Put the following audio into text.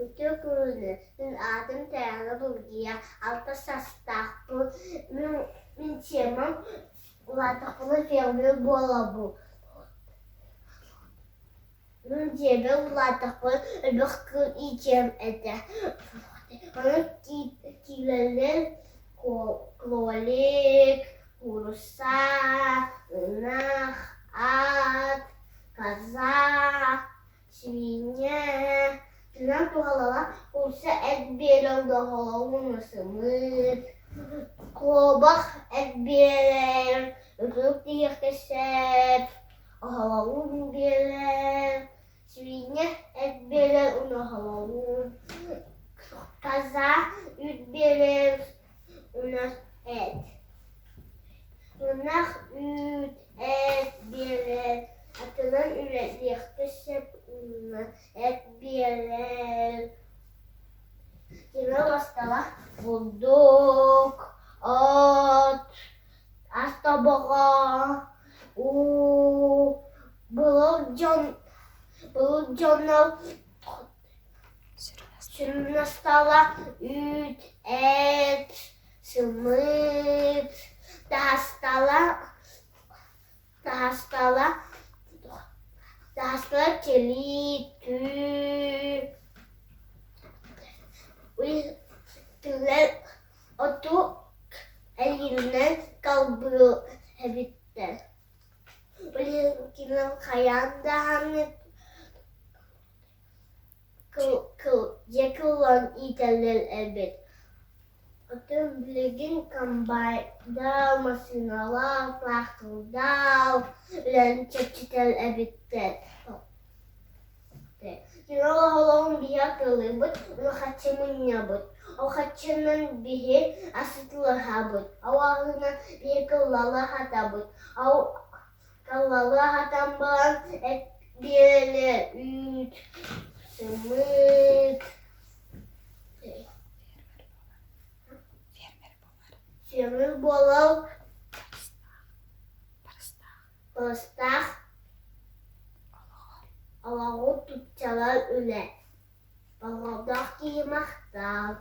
Үтүө күнүнэн, мин аатым Таана Булгия, алта саастаахпын. Мин, мин темам улаатахпына фермер буолабын. Мин дьиэбэр улаатахпына элбэх кыыл иитиэм этэ. Ону киилэлэр кролик, куурусса, ынах, ат, коза, Сибиинньэ тынан туһалала куурусса эт биэрэр доһолоҕун сымыыт, куобах эт биэрэр, ытык тиһиэххэ сөп, оһолоҕун биэрэр, сибиинньэ эт биэрэр уонна оһолоҕун, коза үүт биэрэр уонна эт. Ынах үүт, эт биэрэр, атынан үлэлиэххэ сөп уонна эт биэрэр. Тимир астала бурдук, от, ас тобоҕо, уу, былыр дьон былыр дьоннор сүрүн астала үүт, эт, Сымыыт таһастала таһастала таһастала тирии түү тылар оту илиинэн халбыы эбиттэр. Билигин хайаан даҕаны дьиэ кыллан иитэллэр эбит. Оттон билигин комбайндар, массыыналар, трактордар үлэни чэпчэтэр эбиттэр. Олоҕун биһи атыылыыбыт, уонна харчы мунньабыт. Ол харчынан биһи асытылаһабыт. Ол аһынан биһи кыллалы аһатабыт. Ол Кыллалы аһатан баран эт биэрэллэр үүт, сымыыт, фермер буолар барыстаах олоҕу тупсарар үлэ. Болҕомтолоох киһи махтал.